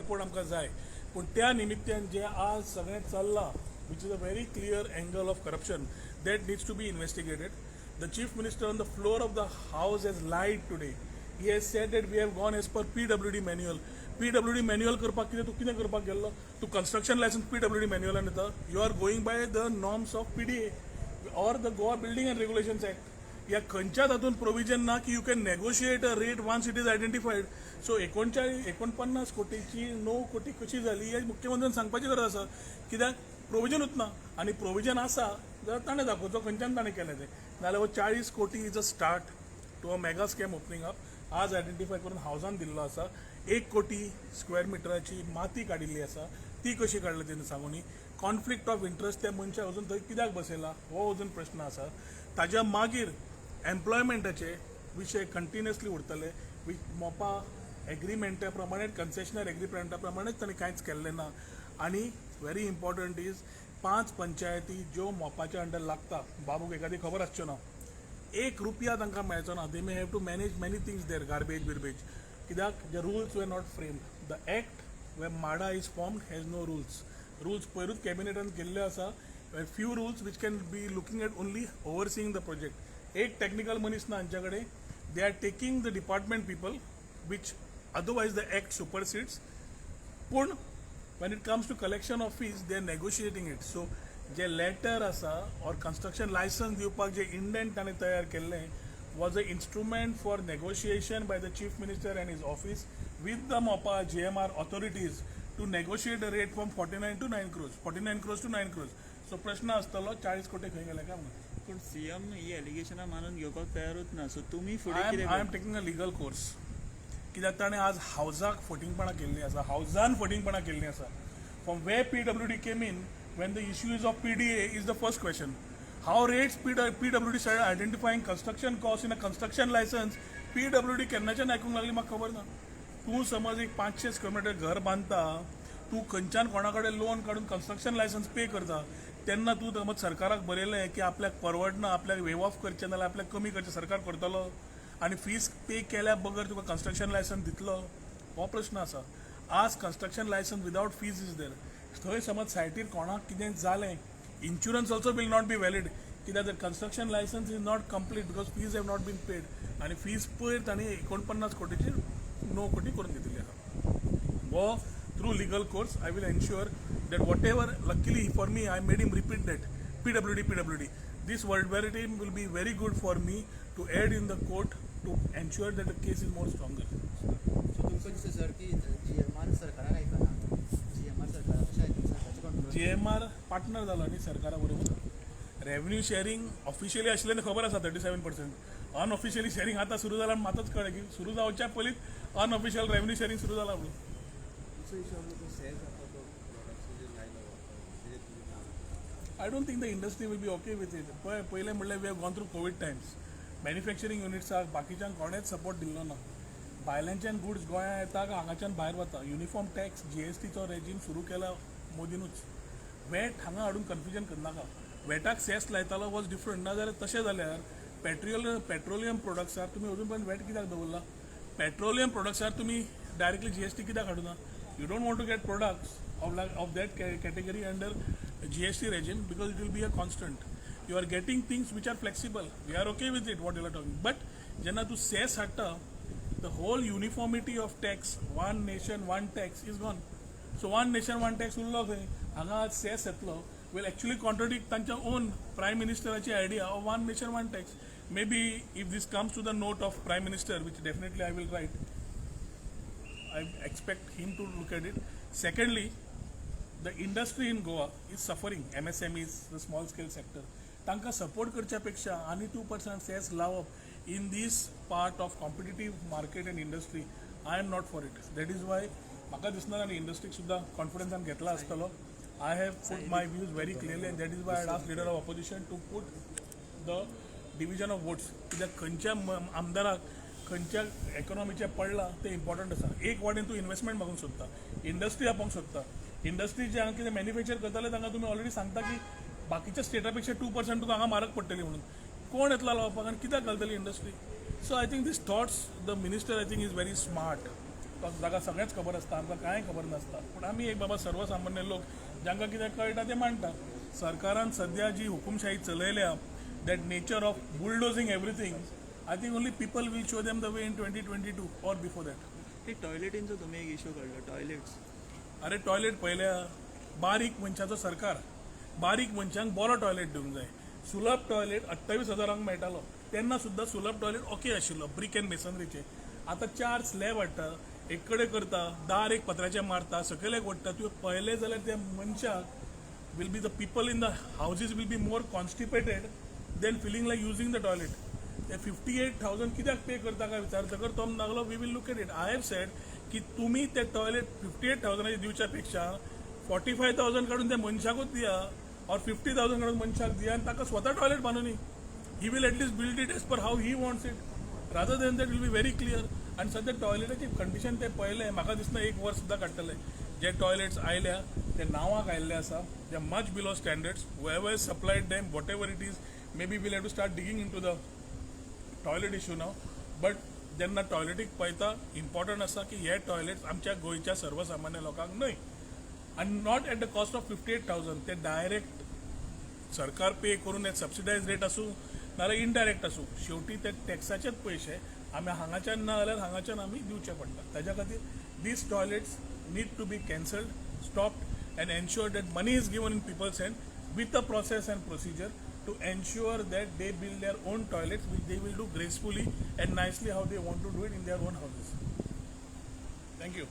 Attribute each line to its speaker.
Speaker 1: Support आमकां जाय. पूण त्या निमित्त्यान जें आज सगळें चल्लां, which is a very clear angle of corruption that needs to be investigated. The Chief Minister on the floor of the House has lied today. He has said that we have gone as per PWD manual. PWD manual करपाक कितें, तूं कितें करपाक गेल्लो? तूं construction licence PWD मॅन्युअलान येता? You are going by the norms of PDA or the Goa Building and Regulations Act. या खंयच्या तातूंत प्रोविजन ना की you can negotiate a rate once it is identified. So 39 49 कोटीची 9 कोटी कशी जाली हें मुख्यमंत्र्यान सांगपाची गरज आसा, कित्याक प्रोविजनूच ना. आनी प्रोविजन आसा जाल्यार ताणें दाखोवचो खंयच्यान ताणें केलें तें. नाजाल्यार हो 40 कोटी is a start to a mega scam opening up. आज आयडेंटिफाय करून हावजान दिल्लो आसा. 1 कोटी स्क्वेअर मिटराची माती काडिल्ली आसा, ती कशी काडली तेणी सांगूनी. कॉन्फ्लिक्ट ऑफ इंट्रस्ट, त्या मनशाक अजून थंय कित्याक बसयला हो अजून प्रश्न आसा. ताज्या मागीर एम्प्लॉयमेंटाचे विशय कंटिन्युअसली उरतले. मोपा एग्रीमेंटा प्रमाणे, कन्सेशनल एग्रीमेंटा प्रमाणेच ताणें कांयच केल्लें ना. आनी व्हेरी इम्पॉर्टंट is, पांच पंचायती ज्यो मोपाच्या अंडर लागता, बाबूक एखादी खबर आसच्यो ना, एक रुपया तांकां मेळचो ना. They may have to manage many things there, garbage बिर्बेज, कित्याक the rules were not framed. The act where MHADA is formed has no rules. Rules पयरूच कॅबिनेटान केल्ले आसा, few rules which can be looking at only overseeing the project. एक technical मनीस ना हांच्या कडेन. They are taking the department people, which otherwise the act supersedes. पूण when it comes to collection of fees, they are negotiating it. So J letter आसा or construction licence दिवपाक जे indent ताणें तयार केल्लें was a instrument for negotiation by the Chief Minister and his office with the Mopa GMR authorities to negotiate the rate from 49 to 9 crores, 49 crores to 9 crores. So प्रश्न आसतलो, 40 कोटी खंय गेले काय म्हणून.
Speaker 2: पूण सीएम ही एलिगेशनां मानून घेवपाक तयारूच ना. सो तुमी फुडें
Speaker 1: I
Speaker 2: कितें
Speaker 1: I am taking a legal course, कित्याक ताणें आज हावजाक फटींगपणां केल्लीं आसा, हावजान फटींगपणां केल्लीं आसा. From where PWD came in when the issue is of PDA is the first question. How rates PWD start identifying construction cost in a construction license? PWD केन्नाच्यान आयकूंक लागली म्हाका खबर ना. तूं समज एक 500 स्क्वेअर मिटर घर बांदता, तूं खंयच्यान कोणा कडेन लोन काडून कन्स्ट्रक्शन लायसन्स पे करता, तेन्ना तूं समज सरकाराक बरयलें की आपल्याक परवडना, आपल्याक वेव ऑफ करचें नाजाल्यार आपल्याक कमी करचें, सरकार करतलो? आनी फीस पे केल्या बगर तुका कन्स्ट्रक्शन लायसन्स दितलो? हो प्रश्न आसा. आज construction license without fees is there. थंय समज सायटीर कोणाक कितें जालें, insurance also will not be valid, कित्याक जर construction license is not complete because fees have not been paid. आनी फीज पयर तांणी 49 कोटीची 9 कोटी करून घेतिल्ली आसा. हो through legal course I will ensure that whatever, luckily for me, I made him repeat that PWD, PWD. This verbatim will be very good for me to add in the court to ensure that the case is more stronger.
Speaker 3: So तुमकां दिसता sir की GMR सरकाराक आयकना, GMR सरकारा कशें आयकना, सरकाराचे control?
Speaker 1: GMR partner जालो न्ही सरकारा बरोबर. रेव्हन्यू शेअरिंग ऑफिशियली आशिल्लें खबर आसा, 37%. अनऑफिशियली शेअरिंग आतां सुरू जालां. मातच कळ्ळें की सुरू जावच्या पयलींच अनऑफिशियल रेव्हन्यू शेअरिंग सुरू जालां म्हणून.
Speaker 4: दुसरो इशू आमकां तो सेस आसा, तो प्रोडक्ट्स लायलो तेजेर तुमी
Speaker 1: I don't think the industry will be okay with it. पळय, पयलें म्हणल्यार we have gone through Covid times. Manufacturing युनिट्साक बाकीच्यांक कोणेच सपोर्ट दिल्लो ना. भायल्यांच्यान गुड्स गोंयांत येता काय हांगाच्यान भायर वता, युनिफॉर्म टॅक्स जीएसटीचो रेजीम सुरू केला मोदीनूच. वेट हांगा हाडून कन्फ्युजन करनाका. वेटाक सेस लायतालो वॉज डिफरंट. ना जाल्यार तशें जाल्यार पेट्रोलियम प्रोडक्ट्सार तुमी अजून पर्यंत वेट कित्याक दवरला? पेट्रोलियम प्रोडक्ट्सार तुमी डायरेक्टली जीएसटी कित्याक हाडूना? You don't want to get products of that category under GST regime because it will be a constant. You are getting things which are flexible. We are okay with it, what you are talking. But जेन्ना तूं cess हाडटा, the whole uniformity of tax, one nation, one tax is gone. So one nation, one tax उरलो खंय हांगा? आज cess येतलो will actually contradict तांच्या own prime मिनिस्टराची idea of one nation, one tax. Maybe if this comes to the note of Prime Minister, which definitely I will write, I expect him to look at it. Secondly, the industry in Goa is suffering, MSMEs, the small scale sector. तांकां support करच्या पेक्षा आनी 2% cess लावप in this part of competitive market and industry, I am not for it. That is why म्हाका दिसना आनी इंडस्ट्रीक सुद्दां कॉन्फिडन्सान घेतला आसतलो. I have put my views very clearly and that is why I ask Leader of Opposition to put the division of votes, कित्याक खंयच्या आमदाराक खंयच्या इकॉनॉमीचें पडलां तें इम्पॉर्टंट आसा. एक वाटेन तूं इन्वेस्टमेंट मागूंक सोदता, इंडस्ट्री आपोवंक सोदता, इंडस्ट्री जे हांगा कितें मॅन्युफॅक्चर करताले तांकां तुमी ऑलरेडी सांगता की बाकीच्या स्टेटा पेक्षा 2% तुका हांगा म्हारग पडटली म्हणून, कोण येतलो लावपाक आनी कित्याक घालतली industry? So I think this thoughts, the minister, I think, is very smart. जाका सगळेंच खबर आसता, आमकां कांय खबर नासता. पूण आमी एक बाबा सर्वसामान्य लोक, जांकां कितें कळटा तें मांडटा. सरकारान सद्या जी हुकुमशाही चलयल्या, that nature of bulldozing everything, I think only people will show them the way in 2022 or before that.
Speaker 2: ते टॉयलेटींचो तुमी एक इशू काडलो, टॉयलेट्स.
Speaker 1: अरे, टॉयलेट पळयल्या, बारीक मनशाचो सरकार, बारीक मनशांक बरो टॉयलेट दिवंक जाय. सुलभ टॉयलेट 28 हजारांक मेळटालो तेन्ना सुद्दां सुलभ टॉयलेट ओके आशिल्लो, ब्रीक एंड मेसनरीचे. आतां चार स्लॅब हाडटा, एक कडेन करता, दार एक पत्र्याचें मारता, सकयल एक ओडटा. तुवें पळयलें जाल्यार त्या मनशाक will be the people in the houses will be more constipated than feeling like using the toilet. ते 58,000 कित्याक पे करता काय विचारतकर तो म्हणूंक लागलो, "We will look at it." I have said की तुमी ते टॉयलेट 58,000ाचे दिवच्या पेक्षा 45,000 काडून त्या मनशाकूच दिया ऑर 50,000 काडून मनशाक दिया आनी ताका स्वता toilet बांदुनी. He will at least build it as per how he wants it. Rather than that will be very clear. आनी सद्या टॉयलेटाची कंडिशन ते पळयलें, म्हाका दिसना एक वर्स सुद्दां काडटले. जे टॉयलेट्स आयल्या ते नांवाक आयिल्ले आसा. They much below standards. Whoever supplied them, whatever it is, maybe we'll have to start digging into the toilet issue now. But जेन्ना टॉयलेटीक पळयता, इम्पॉर्टंट आसा की हे टॉयलेट्स आमच्या गोंयच्या सर्वसामान्य लोकांक न्हय आनी not at the cost of 58,000. ते डायरेक्ट सरकार पे करून सबसिडायज रेट आसूं नाजाल्यार इनडायरेक्ट आसूं, शेवटी ते टॅक्साचेच पयशे आमी हांगाच्यान ना जाल्यार हांगाच्यान आमी दिवचे पडटा. ताच्या खातीर these toilets need to be cancelled, stopped and ensure that money is given in people's hand with a process and procedure to ensure that they build their own toilets, which they will do gracefully and nicely, how they want to do it in their own houses. Thank you.